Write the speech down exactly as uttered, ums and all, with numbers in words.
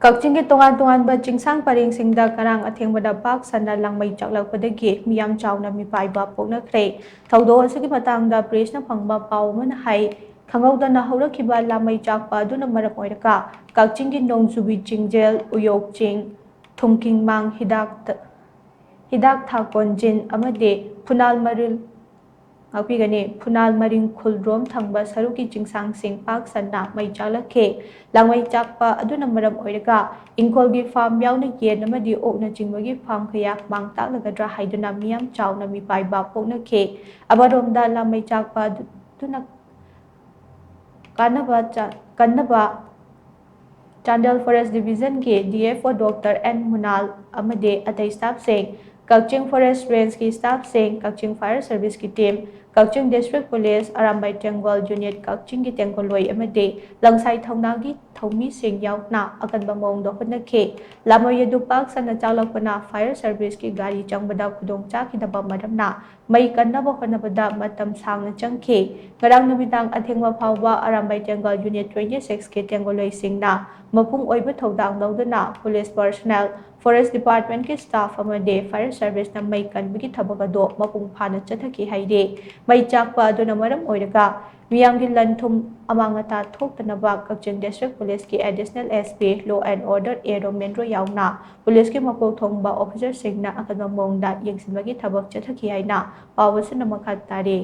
ꯀꯛꯆꯤꯡꯒꯤ ꯇꯣꯉꯥꯟ ꯇꯣꯉꯥꯟꯕ ꯆꯤꯡꯁꯥꯡ ꯄꯔꯦꯡꯁꯤꯡꯗ ꯉꯔꯥꯡ ꯑꯊꯦꯡꯕꯗ ꯄꯥꯛ ꯁꯟꯅ ꯂꯥꯡꯃꯩ ꯆꯥꯛꯂꯛꯄꯗꯒꯤ ꯃꯤꯌꯥꯝ ꯆꯥꯎꯅ ꯃꯤꯄꯥꯏꯕ ꯄꯣꯛꯅꯈ꯭ꯔꯦ꯫ ꯊꯧꯗꯣꯛ ꯑꯁꯤꯒꯤ ꯃꯇꯥꯡꯗ ꯄ꯭ꯔꯦꯁꯅ ꯐꯪꯕ ꯄꯥꯎ ꯑꯃꯅ ꯍꯥꯏ, ꯈꯪꯍꯧꯗꯅ ꯍꯧꯔꯛꯈꯤꯕ ꯂꯥꯡꯃꯩ ꯆꯥꯛꯄ ꯑꯗꯨꯅ ꯃꯔꯝ ꯑꯣꯏꯔꯒ ꯀꯛꯆꯤꯡꯒꯤ ꯅꯣꯡꯖꯨꯕꯤ ꯆꯤꯡꯖꯦꯜ, ꯎꯌꯣꯛ ꯆꯤꯡ, ꯊꯨꯝꯀꯤꯡꯃꯥꯡ, ꯍꯤꯗꯥꯛꯇ-, ꯍꯤꯗꯥꯛ ꯊꯥ ꯀꯣꯟꯖꯤꯟ ꯑꯃꯗꯤ ꯐꯨꯅꯥꯜ ꯃꯔꯤꯜ ꯉꯥꯛꯄꯤꯒꯅꯤ꯫ ꯐꯨꯅꯥꯜ ꯃꯔꯤꯡ ꯈꯨꯜꯔꯣꯝ ꯊꯪꯕ ꯁꯔꯨꯛꯀꯤ ꯆꯤꯡꯁꯥꯡꯁꯤꯡ ꯄꯥꯛ ꯁꯟꯅ ꯃꯩ ꯆꯥꯛꯂꯛꯈꯤ꯫ ꯂꯥꯡꯃꯩ ꯆꯥꯛꯄ ꯑꯗꯨꯅ ꯃꯔꯝ ꯑꯣꯏꯔꯒ ꯏꯪꯈꯣꯜꯒꯤ ꯐꯥꯔꯝ ꯌꯥꯎꯅ ꯌꯦꯟ ꯑꯃꯗꯤ ꯑꯣꯛꯅꯆꯤꯡꯕꯒꯤ ꯐꯥꯔꯝ ꯀꯌꯥ ꯃꯥꯡ ꯇꯥꯛꯂꯒꯗ꯭ꯔꯥ ꯍꯥꯏꯗꯨꯅ ꯃꯤꯌꯥꯝ ꯆꯥꯎꯅ ꯃꯤꯄꯥꯏꯕ ꯄꯣꯛꯅꯈꯤ꯫ ꯑꯃꯔꯣꯝꯗ ꯂꯥꯡꯃꯩ ꯆꯥꯛꯄ ꯑꯗꯨꯅ ꯀꯥꯟꯅꯕ ꯆꯥ-, ꯀꯟꯅꯕ ꯆꯥꯟꯗꯦꯜ ꯐꯣꯔꯦꯁ ꯗꯤꯕꯤꯖꯟꯒꯤ D F O doctor N Munal ꯑꯃꯗꯤ ꯑꯇꯩ ꯁ꯭ꯇꯥꯐꯁꯤꯡ, ꯀꯛꯆꯤꯡ ꯐꯣꯔꯦꯁ ꯔꯦꯟꯖꯀꯤ ꯁ꯭ꯇꯥꯐꯁꯤꯡ, ꯀꯛꯆꯤꯡ ꯐꯥꯌꯔ ꯁꯔꯚꯤꯁꯀꯤ ꯇꯤꯝ, ꯀꯛꯆꯤꯡ district police, Arambai Tenggol unit ꯀꯛꯆꯤꯡꯒꯤ ꯇꯦꯡꯒꯣꯜꯂꯣꯏ ꯑꯃꯗꯤ ꯂꯪꯁꯥꯏ ꯊꯧꯅꯥꯒꯤ ꯊꯧꯃꯤꯁꯤꯡ ꯌꯥꯎꯅ ꯑꯀꯟꯕ ꯃꯑꯣꯡꯗ ꯍꯣꯠꯅꯈꯤ꯫ ꯂꯥꯃꯩ ꯑꯗꯨ ꯄꯥꯛ ꯁꯟꯅ ꯆꯥꯛꯂꯛꯄꯅ ꯐꯥꯌꯔ ꯁꯔꯚꯤꯁꯀꯤ ꯒꯥꯔꯤ ꯆꯪꯕꯗ ꯈꯨꯗꯣꯡ ꯆꯥꯈꯤꯗꯕ ꯃꯔꯝꯅ ꯃꯩ ꯀꯟꯅꯕ ꯍꯣꯠꯅꯕꯗ ꯃꯇꯝ ꯁꯥꯡꯅ ꯆꯪꯈꯤ꯫ ꯉꯔꯥꯡ ꯅꯨꯃꯤꯗꯥꯡ ꯑꯊꯦꯡꯕ ꯐꯥꯎꯕ Arambai Tenggol unit twenty six ꯀꯤ ꯇꯦꯡꯒꯣꯜꯂꯣꯏꯁꯤꯡꯅ ꯃꯄꯨꯡ ꯑꯣꯏꯕ ꯊꯧꯗꯥꯡ ꯂꯧꯗꯨꯅ ꯄꯨꯂꯤꯁ ꯄꯔꯁꯣꯅꯦꯜ, ꯐꯣꯔꯦꯁ ꯗꯤꯄꯥꯔꯠꯃꯦꯟꯠꯀꯤ ꯁ꯭ꯇꯥꯐ ꯑꯃꯗꯤ ꯐꯥꯌꯔ ꯁꯔꯚꯤꯁꯅ ꯃꯩ ꯀꯟꯕꯒꯤ ꯊꯕꯛ ꯑꯗꯨ ꯃꯄꯨꯡ ꯐꯥꯅ ꯆꯠꯊꯈꯤ ꯍꯥꯏꯔꯤ꯫ ꯃꯩ ꯆꯥꯛꯄ ꯑꯗꯨꯅ ꯃꯔꯝ ꯑꯣꯏꯔꯒ ꯃꯤꯌꯥꯝꯒꯤ ꯂꯟ ꯊꯨꯝ ꯑꯃꯥꯡ ꯑꯇꯥ ꯊꯣꯛꯇꯅꯕ ꯀꯛꯆꯤꯡ ꯗꯤꯁꯇ꯭ꯔꯤꯛ ꯄꯨꯂꯤꯁꯀꯤ additional S P, law and order A Romendro ꯌꯥꯎꯅ ꯄꯨꯂꯤꯁꯀꯤ ꯃꯀꯣꯛ ꯊꯣꯡꯕ ꯑꯣꯐꯤꯁꯔꯁꯤꯡꯅ ꯑꯀꯟꯕ ꯃꯑꯣꯡꯗ ꯌꯦꯡꯁꯤꯟꯕꯒꯤ ꯊꯕꯛ ꯆꯠꯊꯈꯤ ꯍꯥꯏꯅ ꯄꯥꯎ ꯑꯁꯤꯅ ꯃꯈꯥ ꯇꯥꯔꯤ꯫